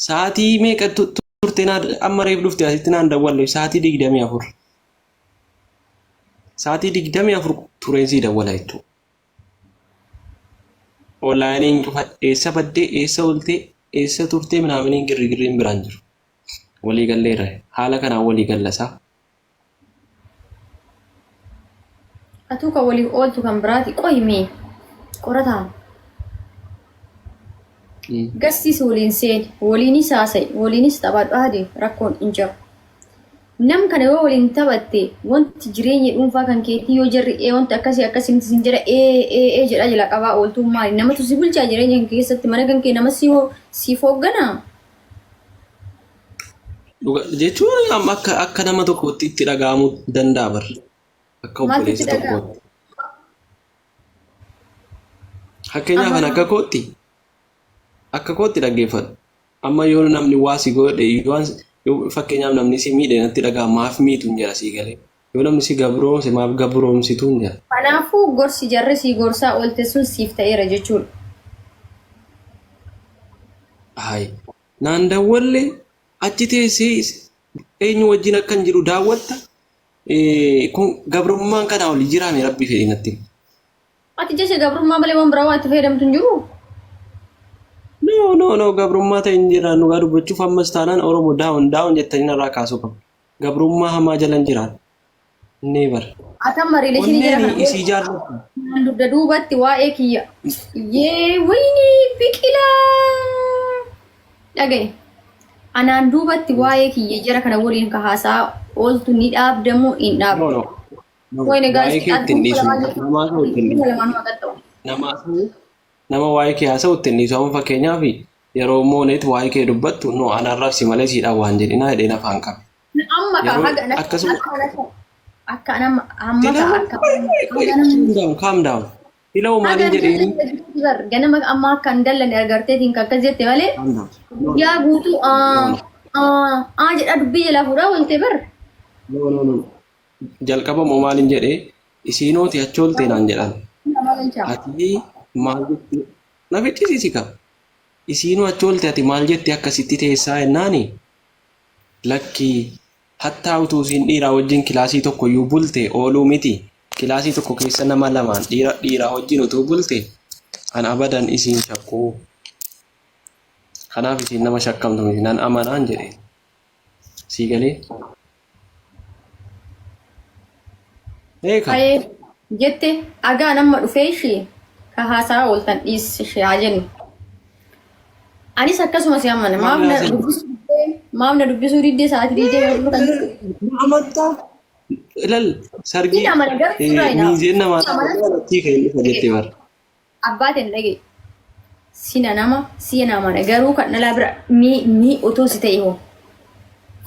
Sa'aatii meeqa turte naa amma reef dhufte asitti naan dawwalle sa'aatii 24. Sa'aatii 24 tureen sii dawwala jechuudha. Onlaayiniin cufa eessa baddee eessa ooltee eessa turtee minaaminiin girrigirriin biraan jiru. Walii galleerra haala kanaan walii gallasaa. Atuu kan waliif ooltu kan biraati qoyi mee qorataa. Gastiis waliin seeni waliinis haasa'i waliinis taphadhu haadi rakkoon hin jiru. Nam kana yoo waliin taphatte wanti jireenya dhuunfaa kan keetii yoo jarri ee wanti akkasii akkasii miti sin jedha ee ee ee jedhaa jala qabaa ooltuun maali namatu si bulchaa jireenya kan keessatti mana kan kee nama si siif hoogganaa. Dhuga jechuun amma akka akka nama tokkootti itti dhaga'amuu danda'a bar. Akka Maaltu itti obboleessa dhaga'ama? tokkootti. Fakkeenyaaf Amma an akka kootti dhaggeeffadhu. Amma yoo namni waa si godhe yoo fakkeenyaaf namni si miidhe natti dhaga'ama maaf miitu hin jedha sii galee. Yoo namni si gabroomse maaf gabroomsitu hin jedha. Kanaafuu gorsi jarri sii gorsaa oolte sun siif ta'eera jechuudha. Hayi. Naan dawwalle achi teessee eenyu wajjin akkan jiru daawwatta. Kun gabrummaan kanaa olii jiraame rabbi fedhi natti. Ati jecha gabrummaa malee waan biraa waan itti fayyadamtu hin jiru. No, no, no, gabrummaa ta'e hin jiraan dhugaa dubbachuuf ammas taanaan Oromo down, down jettanii narraa kaasuu qabu. Gabrummaa hamaa jala hin jiraan. Never. Ati amma riileeshinii jara Onneen kana isii jaallattu. Naan dugda duubatti waa'ee kiyya. Yee wayni biqilaa. Dhagaye. Anaan duubatti waa'ee kiyya jara kana waliin ka haasaa ooltu ni dhaabdamoo hin No, dhaabdu. no. No. Wayne Waa'ee guys kee itti hin dhiisu. Nama haasa'u itti hin dhiisu. Nama haasa'u nama waa'ee kee haasa'u itti hin dhiisu. Amma fakkeenyaaf yeroo mooneet waa'ee kee dubbattu no ana arrabsi malee siidhaan waan jedhinaa jedheen afaan qabe. Amma ka Yeroo haga akkasuma akka nama amma ka Tilawoo akka haga nama calm down calm down. Tilawoo haga maaliin jedheeni? bar ganama amma akka hin dallane agarteetiin kan akkas jette malee Calm down. No no guyyaa guutuu no aa no aa aa jedhaa dubbii jalaa fuudhaa oolte bar. no no no. Jalqaba moo maaliin jedhee isiinooti achoolte naan jedhan. Nama galchaa. Ati maal jette na ficcisiisi ka. Isiinoo achoolte ati maal jette akkasitti teessaa jennaani Lakki, hattaa utuu isiin dhiiraa wajjin kilaasii tokkoyyuu bulte ooluu miti, kilaasii tokko keessa nama lamaan dhiira dhiiraa wajjin utuu bulte an abadan isii hin shakku. Kanaaf isiin nama shakkamtu miti nan amanaan jedhe. Sii galee? Eeka. Hayee jette agaan amma dhufee ishee ka haasaa ooltan dhiis ishee haa jennu. Anis akkasuma si amana. Maaf na dubbisuu diddee maaf na dubbisuu diddee sa'aatii 24 kan jedhu. Amantaa ilal sargii Sin amana garuu sirraa hin hafu. miizeen namaa Sin amana ta'uu kan hin dhufa jettee bara. abbaa ta'e dhagaye. Sina nama si amana garuu kan dhalaa bira mii mii otoo si ta'e hoo.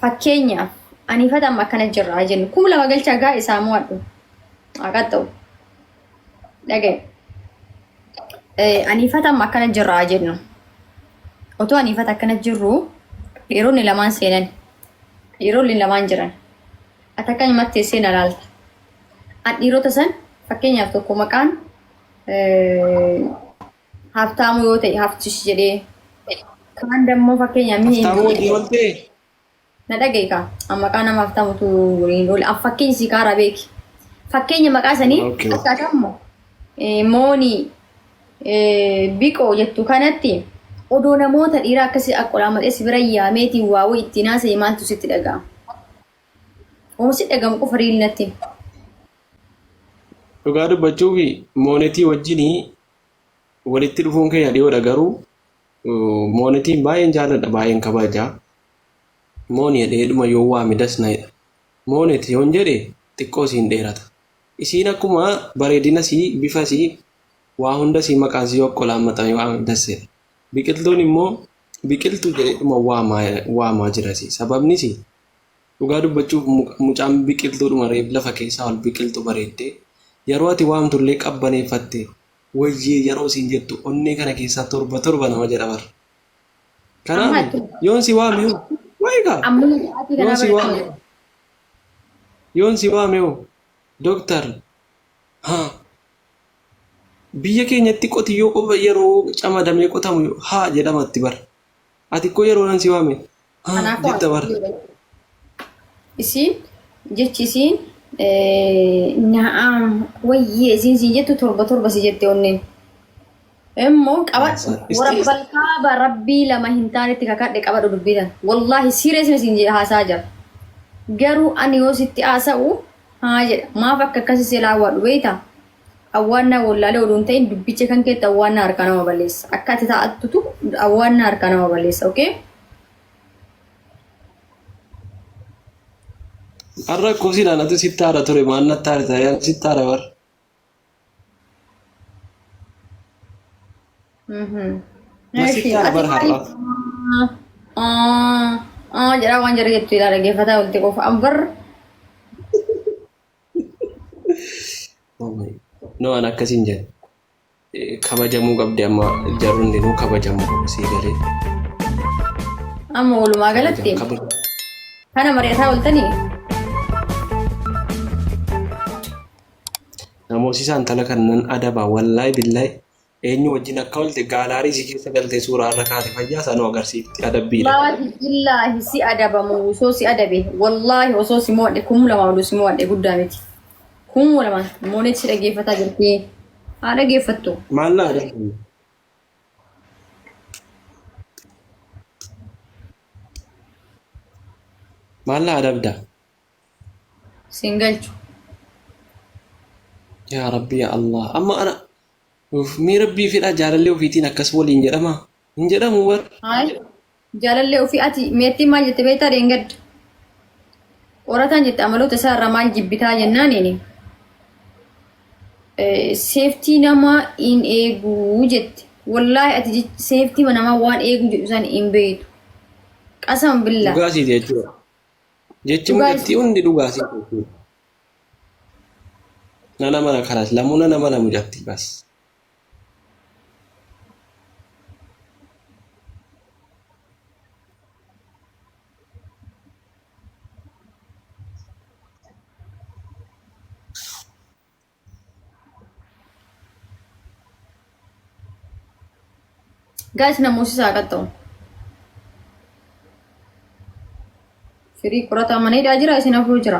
Fakkeenyaaf ani fata amma akkana jirra haa jennu 2000 galchaa gaa isaa mo'adhu. Haa qaxxa'u. Dhagaye. Aniifata amma akkana jirra haa jennu. Otoo aniifata akkana jirru dhiironni lamaan seenan. Dhiironni lamaan jiran. Ati akkanumatti teessee na laalta. An dhiirota san fakkeenyaaf tokko maqaan Habtaamuu yoo ta'e Haftish jedhee kaan dammoo fakkeenyaaf mi'a hin Haftaamuu wajjin ooltee? Na dhaga'i kaa. An maqaa nama haftamutu waliin oole. An fakkeenya si kaaraa beeki. Fakkeenya maqaa sanii Okay. akkaataa immoo moonii biqoo jettu kanatti odoo namoota dhiiraa akkasii aqqolaa malee si bira yaameetiin waa wayii ittiin haasa'e maaltu sitti dhaga'ama? Waan sitti dhaga'amu qofa riil natti himi. Dhugaa dubbachuuf moonetii wajjin walitti dhufuun keenya dhiyoodha garuu moonetiin baay'een jaalladha baay'een kabaja. Mooni jedheedhuma yoon waame das na jedha. Moonet yoon jedhe xiqqoo isiin dheerata. Isiin akkuma bareedina isii, bifa isii, waa hunda isii maqaan isii yoo qolaan maxame waame das jedha. Biqiltuun immoo biqiltuu jedheedhuma waamaa waamaa jira isii. Sababni isii dhugaa dubbachuuf mucaan biqiltuudhuma reef lafa keessaa ol biqiltu bareeddee yeroo ati waamtu illee qabbaneeffatte wayyee yeroo isiin jettu onnee kana keessaa torba torba nama jedha bar. Amma Kanaaf itti yoon si waame hoo wayi kaa amma sa'aatii yoon kanaa si bara waame yoon si waame hoo doktar haa biyya keenyatti qotiyyoo qofa yeroo camadamee qotamu haa jedhamatti bara. Ati koo yeroo nan si waame haa Kanaafuu jetta bara. Isiin jechi isiin na'am wayyee isiin siin jettu torba torba si jette onneen. Immoo qabadhu warabbal kaaba rabbii lama hin taanetti kakadhe qabadhu dubbii tana. Wallaahi serious siin jedhe haasaa jira. Garuu ani yoo sitti haasa'u haa jedha maaf akka akkasii si laawwadhu beektaa? Awwaannaa wallaalee oduu hin ta'in dubbicha kan keetti awwaannaa harkaa nama balleessa. Akka ati taa'attutu awwaannaa harkaa nama balleessa. Okay? Har'a akkoo anatu sitti haara ture maal natti haara ta'e sitti haara bara. Ma sitti haara bara har'a. Jedhaa waan jara jettu ilaa dhaggeeffataa olte qofa. An bar No an akkasiin jedhe. Kabajamuu qabdi amma jarri hundinuu kabajamuu qabu sii galee. Amma walumaa galatti kana mari'ataa ooltanii. Namoosisaan intala kan nan adaba wallaahi billaahi eenyu wajjin akka oolte gaalaarii si keessa galtee suuraa irra kaate fayyaa isaa nu agarsiifti adabbiidha. Wallaahi billaahi si adabamu osoo si adabe wallaahi osoo si mo'adhe 2000 oduu si mo'adhe guddaa miti. 2000 moonetti si dhaggeeffataa jirti. Haa dhaggeeffattu. Maal na adabdu? Maal na adabda? Siin galchu. Yaa Rabbi yaa Allah. Amma ana mee Rabbii fedhaa jaalallee ofiitiin akkas waliin jedhamaa? Hin jedhamu bar. Hayi jaalallee ofii ati meettiin maal jette beektaa dheengadda. Qorataan jette amaloota isaa irraa maal jibbitaa jennaaniini. Safety namaa hin eeguu jette. Wallaahi ati safety namaa waan eeguu jedhu san hin beektu. Qasam billaa. Dhugaasiiti jechuudha. Jechi Dhugaa mucattii hundi dhugaasiiti jechuudha. Nana mana kanas lamuu nana mana mucattii bas. Guys namoota isaa qaxxa'u. Firii qorataa mana hidhaa jira isin afur jira.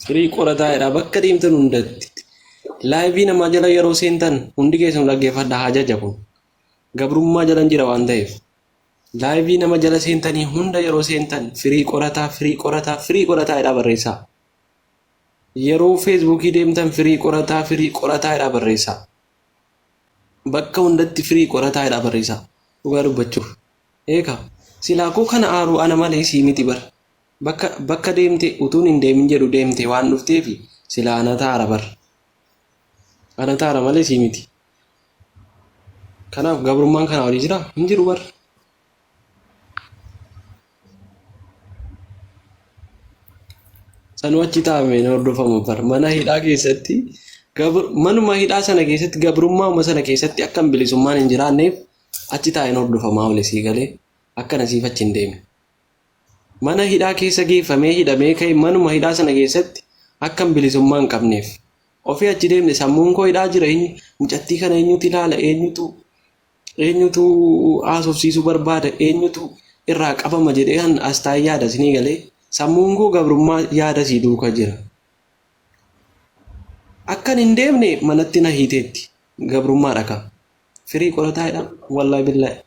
Firii qorataadha bakka deemtan hundatti. Live namaa jala yeroo seentan hundi keessan dhaggeeffadhaa ajaja kun. Gabrummaa jalan jira waan ta'eef. Live nama jala seentanii hunda yeroo seentan firii qorataa firii qorataa firii qorataa jedhaa barreessaa. Yeroo Facebookii deemtan firii qorataa firii qorataa jedhaa barreessaa. Bakka hundatti firii qorataa jedhaa barreessaa. Dhugaa dubbachuuf. Eeka silaa koo kana aaruu ana malee sii miti bar. Bakka bakka deemte utuun hin deemin jedhu deemte waan dhufteefi silaa ana taara bar. Ana taara malee sii miti. Kanaaf gabrummaan kanaa olii jiraa? Hin jiru bar. Sanuu achi taa'amee hin hordofamu bar. Mana hidhaa keessatti manuma hidhaa sana keessatti gabrummaa sana keessatti akka bilisummaan hin jiraanneef achi taa'een hordofamaa oole sii galee akka nasiif achi hin deemne. Mana hidhaa keessa geeffamee hidhamee ka'e manuma hidhaa sana keessatti akka bilisummaa hin qabneef. Ofii achi deemne sammuun koo hidhaa jira eenyu mucattii kana eenyutu ilaala eenyutu eenyutu haasofsiisuu barbaada eenyutu irraa qabama jedhee kan as taa'ee yaada isinii galee sammuun koo gabrummaa yaada sii duuka jira. Akkan hin deemne manatti na hiiteetti gabrummaa dhaka. Firii qorataa jedha wallaahi billaahi.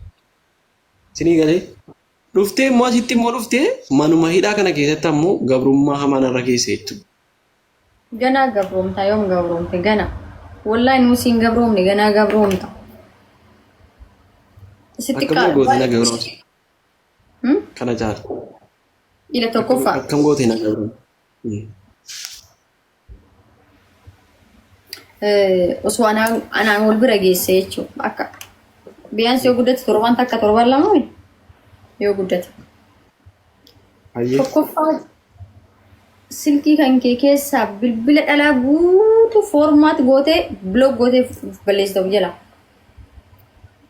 Isinii galee dhuftee immoo asitti immoo dhuftee manuma hidhaa kana keessatti ammoo gabrummaa hamaan irra keessa jechuudha. Ganaa gabroomta yoom gabroomte gana. Wallaahi nuu siin gabroomne ganaa gabroomta. Sitti Akkam goote na gabroomte kana caala. Ila tokkoffaa. Akkam goote na gabroomte. Osoo anaan wal bira geesse jechuudha. Akka biyyaansi yoo guddate torban takka torban lama yoo guddate. Tokkoffaa silkii kan kee keessaa bilbila dhalaa guutuu format gootee block gootee balleessita of jala.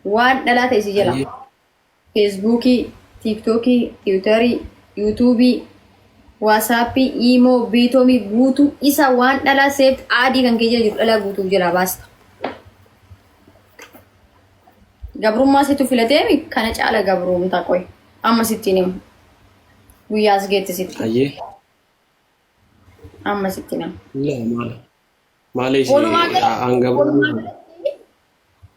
Waan dhalaa ta'e si jala. Facebookii, TikTokii, Twitterii, YouTubeii, WhatsAppii, Imo, Biitomii guutuu isa waan dhalaa seeft aadii kan kee jala jiru dhalaa guutuu jalaa baasta. Gabrummaa situ filateemi kana caala gabroomta qoy. Amma sittiin himu. Guyyaa as geette sitti. Hayyee. Amma sittiin himu. Laa maal. Maaliif Walumaa galatti hanga walumaa galatti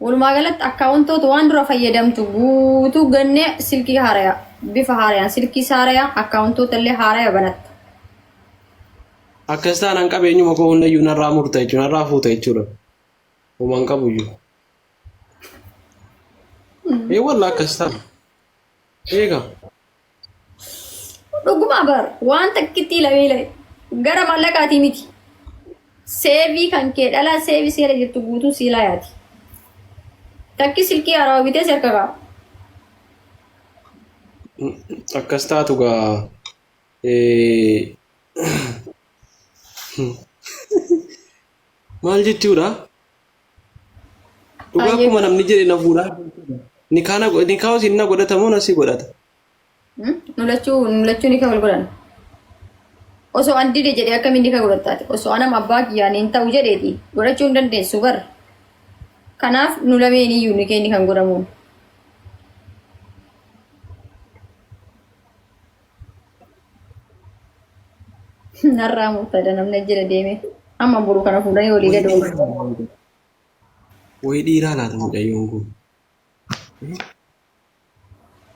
walumaa galatti akkaawuntoota waan dura fayyadamtu guutuu gannee silkii haaraya bifa haarayaan silkii haaraya akkaawuntoota illee haaraya banatta. Akkas taanaan qabeenyuma koo hundayyuu narraa murta jechuudha. Narraa fuuta jechuudha. Homaa hin qabuyyuu. Ee walla akkas taana. Eega. Dhuguma bar waan takkitti lamee gara maallaqaatii miti. Seevii kan kee dhalaa seevii seera jirtu guutuu siilaa yaati. Takki silkii haarawaa bitee si harka qaba. Akkas taatu gaa. Maal jechuudha? Dhugaa akkuma namni jedhe na fuudhaa. Nikaa isin na godhata moo na si godhata? Nu lachuu ni wal godhan. Osoo an dide jedhee akkamiin ni godhattaati? Osoo anam abbaa kiyyaan hin ta'u jedheeti godhachuu hin dandeessu bar. Kanaaf nu lameen iyyuu ni kenni kan godhamu. Narraa murtaadha namni jala deeme. Amma boru kana fuudhanii olii gad oofu. Wayi dhiiraa laata mucayyoon kun?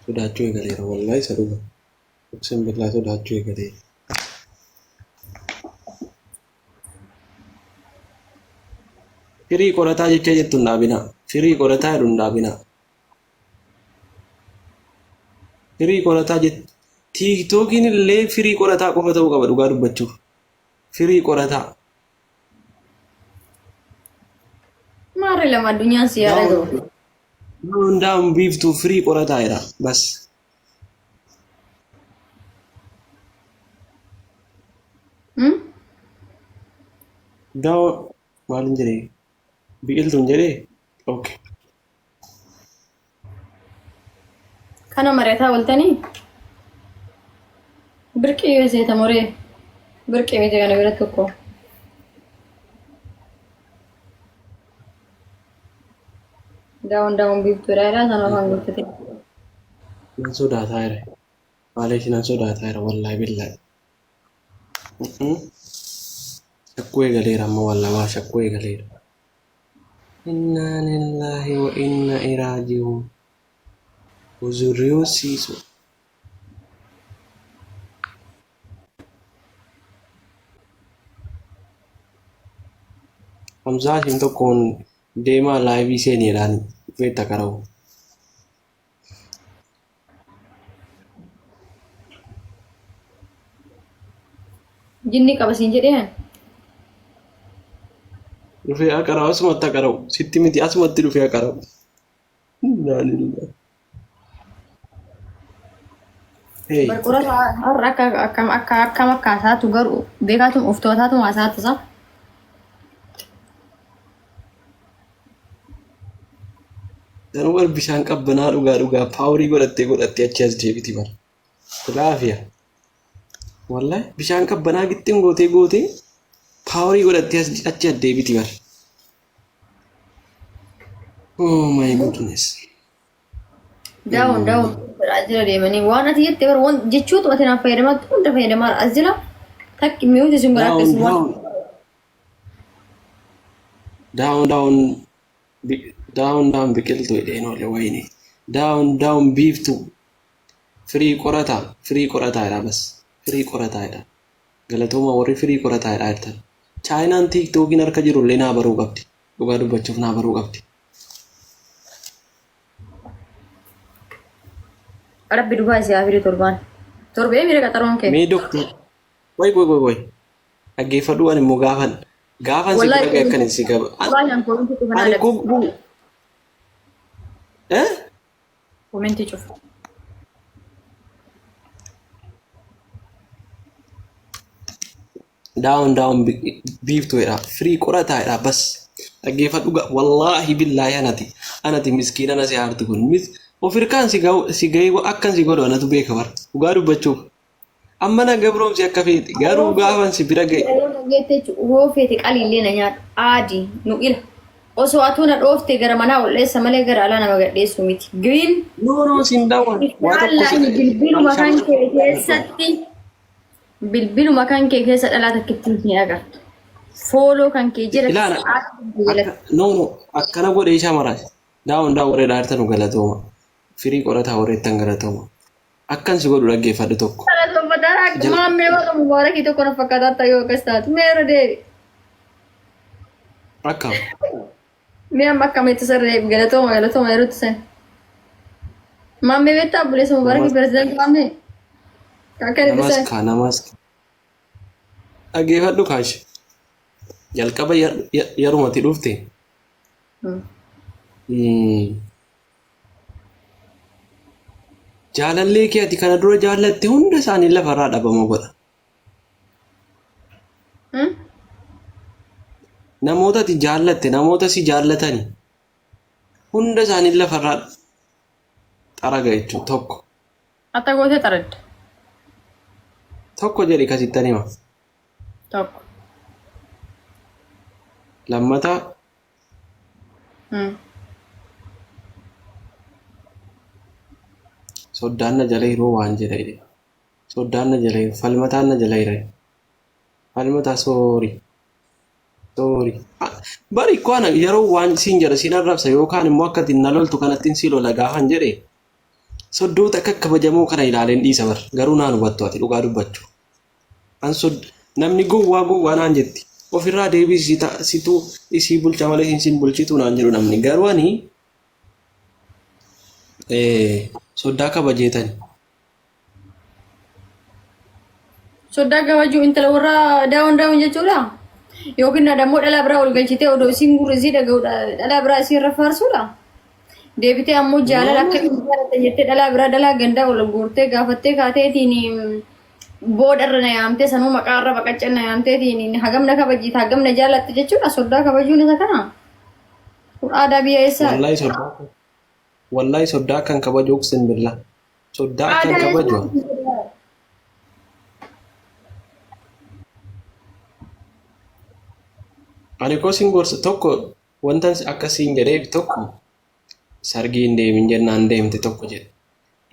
Sodaachuu eegaleera wallahi isa dhuga. Uqsin billaa sodaachuu eegaleera. Firii qorataa jecha jettu hin dhaabinaa. Firii qorataa jedhu hin dhaabinaa. Firii qorataa jett tiiktookiin illee firii qorataa qofa ta'uu qaba dhugaa dubbachuuf. Firii qorataa. Maarri lama addunyaan si yaada ga'u. Down down biiftuu firii qorataa jedha bas. Down maalin jedhee biqiltuun jedhee okay. Kana mari'ataa ooltanii birqii yoo seeta moree birqii miti kana bira tokko. Daawun daawun biiftuudha jedhaa sana afaan guuttate. Nan sodaataa jira. Maaliif nan sodaataa jira wallaahi billaahi. Shakkuu eegaleera amma wallaahi waa shakkuu eegaleera. Innaa lillaahi wa inna iraaji'uun. Uzurriyoo siisu. Hamzaa isheen tokkoon deemaa laayivii seeniidhaan dhufeetta qara'u. Jinni qaba siin jedhee ani. Dhufee aqara'u asumatti aqara'u sitti miti asumatti dhufee aqara'u. Innaa lillahi. Hey. Barqurata har'a akka akkam akka akkam akka hasaatu garuu beekaatum of to'ataatum hasaatu isaa. Garuu bar bishaan qabbanaa dhugaa dhugaa paaworii godhattee godhattee achi as deebiti bar. Laafiya. Wallahi bishaan qabbanaa gixxim gootee gootee paaworii godhattee as achi as deebiti bar. Oh my goodness. Daawun daawun godhaa jira deemanii waan ati jette bar waan jechuutu ati naaf fayyadamaatti hunda fayyadamaa as jira takki mi'uuti sun godhaa Down akkasuma waan down down down down down biqiltuu jedheen oole wayini. Down down biiftuu. Firii qorataa firii qorataa jedha bas firii qorataa jedha. Galatoomaa warri firii qorataa jedhaa jirtan. Chaayinaan tiiktookiin harka jiru illee naa baruu qabdi. Dhugaa dubbachuuf naa baruu qabdi. Rabbi dhugaa isii haa fidu torbaan. Torbee mira qaxaroon kee. Mee doktor. Qoy qoy qoy qoy. Dhaggeeffadhu ani immoo gaafan gaafan si Wallahi bira ga'e akkan si gaba. Wallahi an komentii cufa naa Ani dabse. gubbuu. Eh? Komentii cufa. Down down biiftuudha. Firii qorataadha bas. Dhaggeeffadhu wallaahi billaahi anati anati miskiina na si aartu kun mis of hirkaan si ga'u si ga'ee akkan si godhu anatu beeka bara dhugaa dubbachuuf. Amma na gabroomsi akka feete garuu gaafan si bira ga'e Jettee hoo feete qaliillee na nyaadhu. Aadi nu ila. Osoo atuu na dhoofte gara manaa ol dheessa malee gara alaa nama gadheessu miti. Green No, no, siin daawwan. Waa tokko Inshallah si bilbiluma kan kee keessatti bilbiluma kan kee keessa dhalaa takkitti hin agartu. Fooloo kan kee jala Ilaala. sa'aatii jalatti. Akka, no, no, akkana godhee shamaraas. Daawwan daawwan warreen dhaartanu galatooma. Firii qorataa warreettan galatooma. Akkan si godhu dhaggeeffadhu tokko. Galatoomfataa maammee waaqa mubaarakii tokko na fakkaataa ta'e yoo akkas taatu. Mee irra deebi. Akkam. Mee amma akkamitti sarree galatooma galatooma yeroo itti san. Maammee beektaa obboleessa mubaarakii pirezidaantii maammee. Akka itti Namas san. kaa namas. Dhaggeeffadhu kaash. Jalqaba yerumatti dhufte. Jaalallee kee ati kana dura jaallatte hunda isaanii lafarraa dhabama godha. Namoota ati jaallatte, namoota si jaallatani hunda isaanii lafarraa xaraga jechuudha tokko. Atta gootee xaradda. Tokko jedhi kasittan hima. Tokko. Lammataa Soddaan na jala yeroo waan jedha jedhe. Soddaan na jala yeroo falmataan na jala yeroo. Falmataa soori. Soori. Bari koo ana yeroo waan siin jedha siin arrabsa yookaan immoo akka ittiin na loltu kanattiin si lola gaafan jedhe soddoota akka kabajamoo kana ilaaleen dhiisa bar garuu naan hubattu ati dhugaa dubbachuu. An sod namni gowwaa gowwaa naan jetti. Ofirraa deebisi si ta- situ isii bulcha malee isin sin bulchitu naan jedhu namni. Garuu ani soddaa kabajeetani. Soddaa kabajuu intala warra daawwan daawwan jechuudha. Yookiin dammoo dhalaa biraa ol galchitee odoo isiin gurri isii dhaga'u dhalaa biraa isii irra faarsuudha. Deebitee ammoo jaalala akka inni jaalata jettee dhalaa biraa dhalaa gandaa ol guurtee gaafattee kaateetiin booda irra na yaamtee sanuu maqaa irra baqacca na yaamteetiin hagam na kabajjiita hagam na jaalatte jechuudha. Soddaa kabajuun isa kana. Kun aadaa biyya eessaati? Wallahi soddaa wallahi soddaa kan kabaju uqsin billah. Soddaa akkan Aadaa kabaju. eessaati? Ani koo sin gorsa tokko wanta akka siin jedheef tokko sargii hin deemin jennaan deemte tokko jedhe.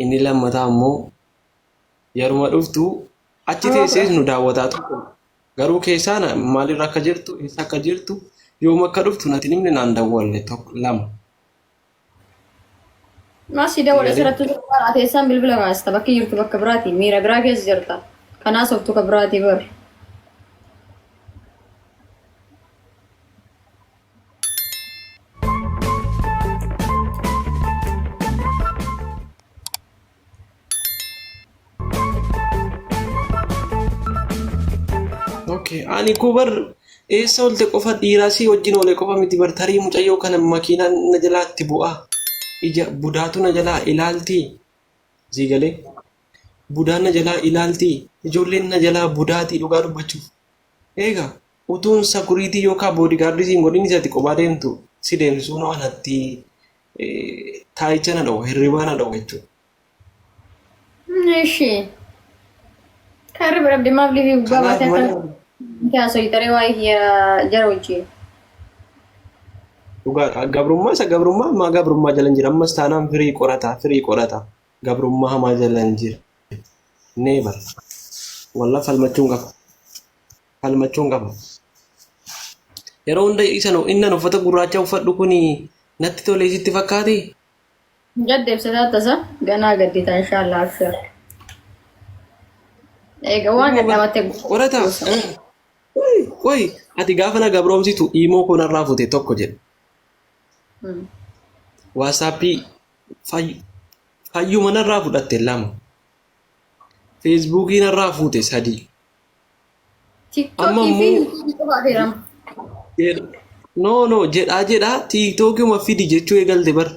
Inni lammataa immoo yeruma dhuftu achi teessees nu daawwataa turte. Garuu keessaa maalirra akka jirtu eessa akka jirtu yoom akka dhuftu natti himne naan dawwalle tokko lama. Maasii dawwala Galee. asirratti ati eessaan bilbila kaasta bakki jirtu bakka biraati miira biraa keessa jirta. Kanaas oftu ka biraati bar. Okay. Ani koo bar eessa oolte qofa dhiiraa si wajjin oole qofa miti bar tarii mucayyoo kana makiinaan na jalaatti bu'aa. Ija budaatu na jalaa ilaalti. Sii galee. Budaan na jalaa ilaalti. Ijoolleen na jalaa budaatii dhugaa dubbachuuf. Eega utuun sakuriitii yookaan boodigaardii siin godhin isatti kophaa deemtu si deemsisuu na anatti taayicha na dhowwa hirribaa na dhowwa jechuudha. Ishi. Kan irra dhabde maaf liifii gubbaa Kanaaf baatee akka malee haasoo taree waa'ee kiyya jara wajjin. Dhugaadha. Gabrummaa isa gabrummaa ammaa gabrummaa jala hin jira. Ammas taanaan firii qorataa firii qorataa gabrummaa hamaa jala hin jira. Never. Walla falmachuun qaba. Falmachuun qaba. Yeroo hunda isa innan uffata gurraacha uffadhu kuni natti tolee sitti fakkaate? Gadda ibsataa tasa ganaa gaddita inshaallah abshir. Eega waan gadhabatte Qorataa. Qoy ati gaafa na gabroomsitu iimoo koo narraa fute tokko jedhe. Waasaappii fayyuma narraa fudhatte lama. Feesbuukii narraa fuute sadii. Amma Tiktookii fi immoo yuutuubii qofa affeerama. No no jedhaa jedhaa tiiktookii fidi jechuu eegalte bar.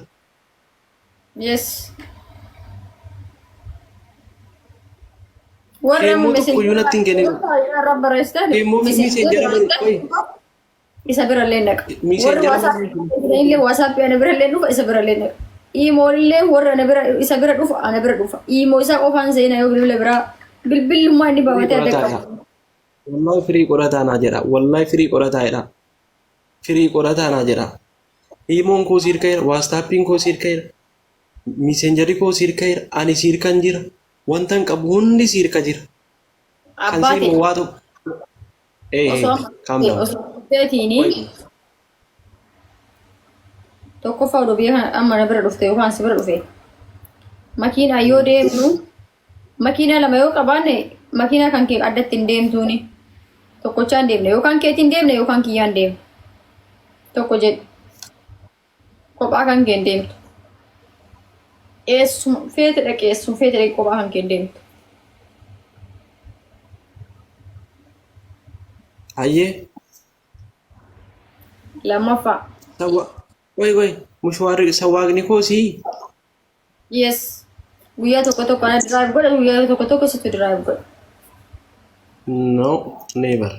Yes. Warra Keemmoo tokko iyyuu natti hin kennin. irra barreessitan Keemmoo fi miisenjera qoy. isa birallee naqa. Warri Miisenjera waasaappii illee waasaappii ana birallee dhufa isa birallee naqa. Iimoon illee warra ana bira isa bira dhufa ana bira dhufa. Iimoo isaa qofaan seenaa yoo bilbila biraa bilbilummaa inni firii baafatee adda qorataa qabu. jedha. Wallahi firii qorataa naa jedha. Wallahi firii qorataa jedha. Firii qorataa naa jedha. Imoon koo siirka jira, WhatsAppiin koo siirka jira, Messengerri koo siirka jira, ani siirkan jira. Wanta hin qabu hundi siirka jira. Kan Abbaa siin ta'e waa tokko. Ee osoo calm down. Osoo teetiini tokkoffaa oduu biyya kana amma na bira dhufte yookaan si bira dhufe makiinaa yoo deemnu, makiinaa lama yoo qabaanne, makiinaa kan kee addatti hin deemtuuni, tokkochaan deemne, yookaan keetiin deemne yookaan kiyyaan deemne, tokko jedhu, kophaa kan kee hin deemtu. Eessuma feete dhaqe, eessuma feete dhaqe, kophaa kan kee hin deemtu. Hayyee. Lammaffaa. Sawa. Wai wai mushwaarri sawaaqni koo sii. Yes, guyyaa tokko tokko ana drive godha, guyyaa tokko tokko situ drive godha. No, never.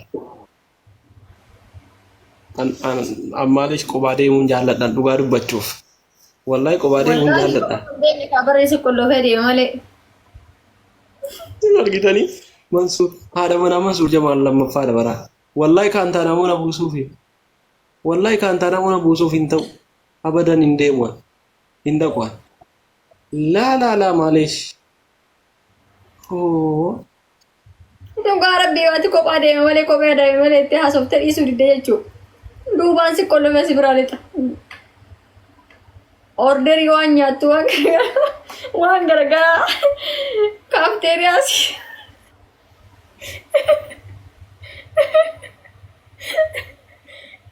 An an ammaalis kophaa deemuun jaalladha dhugaa dubbachuuf. Wallahi kophaa deemuun Wallaahi jaalladha. deemne kaa barreessi qollofee deema malee. Argitanii, Mansuur haadha manaa Mansuur Jamaal lammaffaadha baraa. Wallahi kaantaa namoota buusuufi. Wallahi kaantaa namoota buusuuf hin ta'u. Abadan hin deemu. Hin dhaqu. Laa laa laa, maaleesh. Oo. Dhugaa rabbii waati kophaa deema malee, kophee deema malee, itti haasoftee dhiisuu didde jechuudha. Duubaan si qollofee si biraa lixa. Orderii waan nyaattu, waan garagaraa, waan garagaraa kaafteeriyaas.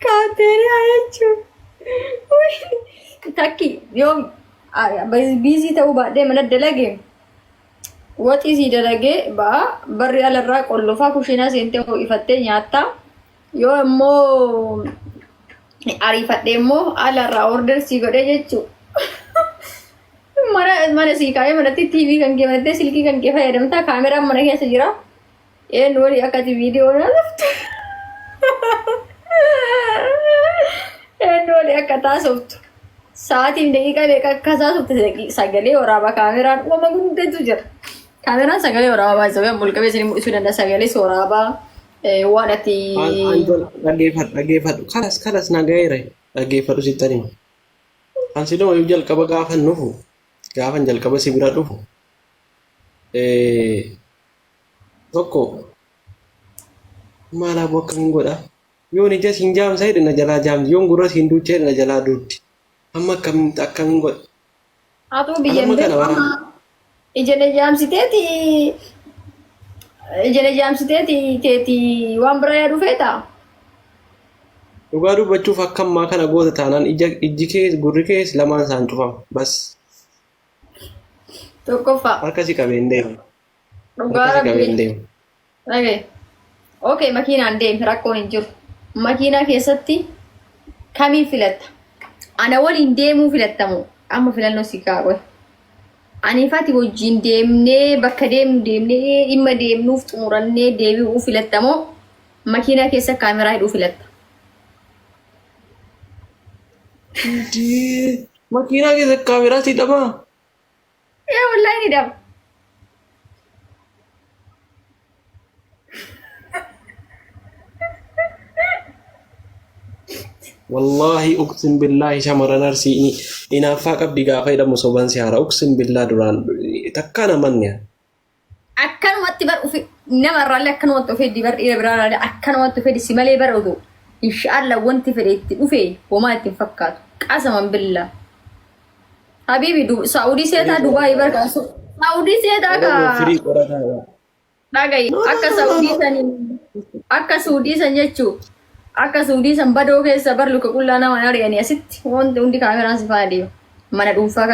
Kaafteeriyaa jechuun. Takki yoo busy ta'uu baadhee mana dalage, waxii sii dalagee ba'a, barri alarraa qollofaa, kushiinaa seentee ho'ifattee nyaattaa. Yoo immoo ariifadhee immoo alarraa order sii godhee jechuu, mana mana sii kaa'ee, manatti TV kan kee banattee, silkii kan kee fayyadamtaa, kaameraan mana keessa jira. Eenyu walii akkati viidiyoo na laftu, eenyu walii akka taasiftu, sa'aatiin daqiiqaa meeqa akka taasiftu sagalee waraabaa, kaameraan uumama gundatu jira. Kaameraan sagalee waraabaa baay'ee mulqabee isin mul'isuu danda'a, sagalee waraabaa waan ati. Dhaggeeffadhu, dhaggeeffadhu, kalas kalas, nagayeera, dhaggeeffadhu, sittan hima. Kan siluma yoo jalqaba gaafan dhufu, gaafan jalqaba si bira dhufu, tokko maal aboo, akkamiin godha? Yoon ija siin jaamsa jedhe na jalaa jaamsi, yoon gurra siin duucha jedhe na jalaa duutti. Amma akkamiin akkamiin godha? Atuu biyya Anamma hin kana beeku waraana. amma ija na jaamsiteeti teeti waan biraa yaaduu feetaa? Dhugaa dubbachuuf akka ammaa kana goota taanaan ija ijji kees gurri kees lamaan isaan cufama. Bas. Tokkoffaa. Harka si qabee hin deemu. Dhugaa Harka si qabee hin rabbii. deemu. Okay. Okay, makiinaan deemi, rakkoon hin jiru. Makiinaa keessatti kamiin filatta? Ana waliin deemuu filattamu? Amma filannoo si kaa'e. Ani fati wajjin deemnee, bakka deemnu deemnee, dhimma deemnuuf xumurannee deebi'uu filattamoo, makiinaa keessa kaameraa hidhuu filatta? Indii makiinaa keessa kaameraa si hidhamaa? Ee, wallaahi ni hidhama. Wallaahi, uqsim billaahi, shamarran Arsii inaaffaa qabdi gaafa jedhamu soban si haara. Uqsim billaa, duraan takkaan amanne. Akkanumatti bar ufi namarraallee akkanumatti of heddi bar, dhiira biraarraallee akkanumatti of heddi si malee bar, oduu inshaallah wanti fedhe itti dhufe homaa itti hin fakkaatu. Qasaman billaa. Habibi, Saa'udii seetaa, Dubaayii bar kan Saa'udii seetaa Oromoo ka firii qorataa. Dhagayi. No, no, Akka no, no, Saa'udii no. sanii, akka Suudii san jechuu, akka Suudii san badoo keessa bar luka qullaa nama ari'anii, asitti wanti hundi kaameraan si faana deema mana dhuunfaa.